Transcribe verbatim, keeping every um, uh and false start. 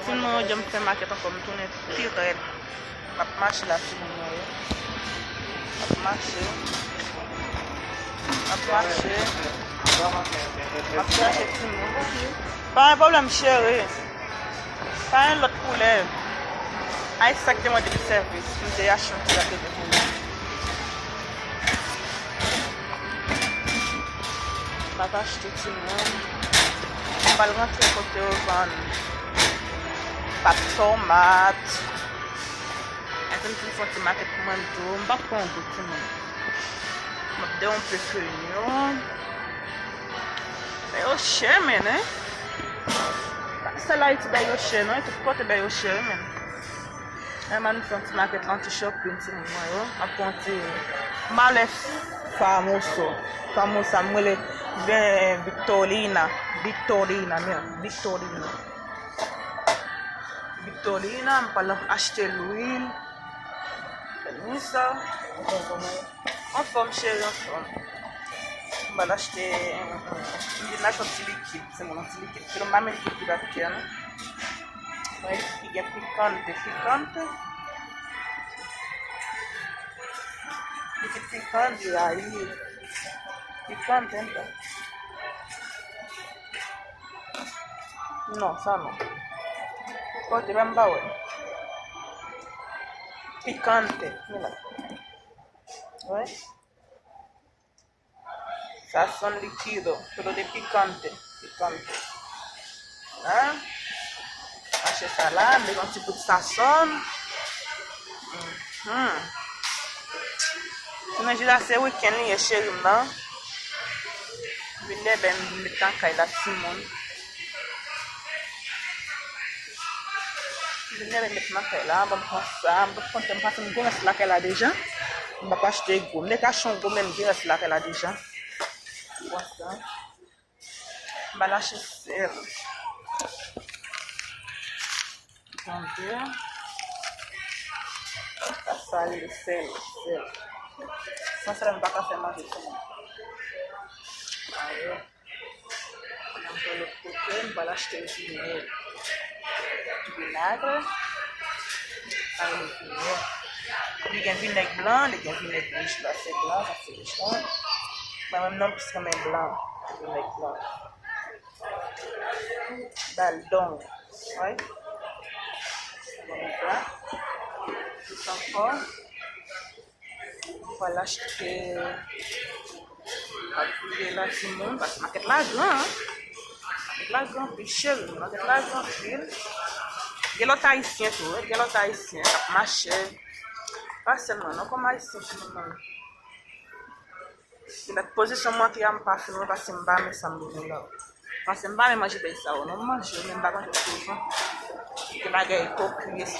Timoun, jodi a m fè makèt ankò, m tounen pi rèd. M ap mache la, timoun mwen yo. M ap mache. M ap mache. M ap chache timoun. Pa gen pwoblèm, cheri. Pa gen lòt koulè. Ay, sa k te mande pou sèvis. M te achte yon ti lape pou mwen. M ap achte timoun. M pral rantre kote yo vann pat, tomat. Epi m fin fè yon ti makèt pou mwen tou. M p ap pran yon goud, timoun. M ap dewonpe fenyon. Bèy yo chè, men, hein? Pa sèl Ayiti bèy yo chè, non. Tout kote bèy yo chè, wi, men. Mwen, m ann fè yon ti makèt la, yon ti shopping, timoun mwen yo. M ap pran ti malè famoso. Famosa, m rele, eh, Victorina. Victorina, men, Victorina. Victorina, m pral achte lwil. Anfòm, cheri, anfòm. M pral achte, m vin achte yon ti likid, se mwen, yon ti likid. Kilo m pa met likid atè, non. Mwen, li gen pikante, pikante. Likid pikante, ayi. Pikante, hein. Non, sa non. Kote, menm pa wè. Pikante, men la. Wè. Sazón líquido, pero de picante, picante. Hein? Mache sa la, m met yon ti bout sazón. Mhm. Jounen jodi a se wikenn li ye, cheri m nan. Vin dèmen m vin met nan kay la, timoun. Vin dèmen m met nan kay la, bon, m pran sa, m p ap konte, m panse m gen rès lakay la deja. M p ap achte gwo. M te ka achte yon gwo, men m gen rès lakay la deja. M pran sa. M pral achte sèl. Tande. Sa, sa rele sèl, sèl. San sèl, m pa ka fè manje timoun. Ayo. Nan yon lòt kote, m pral achte vinèg. Vinèg. Sa rele vinèg. Li gen vinèg blan, li gen vinèg wouj la, se blan, sa se wouj la. Mwen menm non, m plis renmen blan, vinèg blan. Baldon. Wi. Konsa. Plis ankò. M pral achte, m ap fouye la, timoun, paske makèt la gran, hein. Makèt la gran anpil, cheri, makèt la gran anpil. Gen lòt ayisyen tou, wi, gen lòt ayisyen k ap mache. Pa sèl mwen non, kòm ayisyen, timoun mwen. Gen lòt pozisyon mwen te a, m pa fin wè paske m pa renmen sa m bezwen la. Paske m pa renmen manje bèy sa yo, non, m manje yo, men m pa manje yo souvan. Gen bagay ipokrit,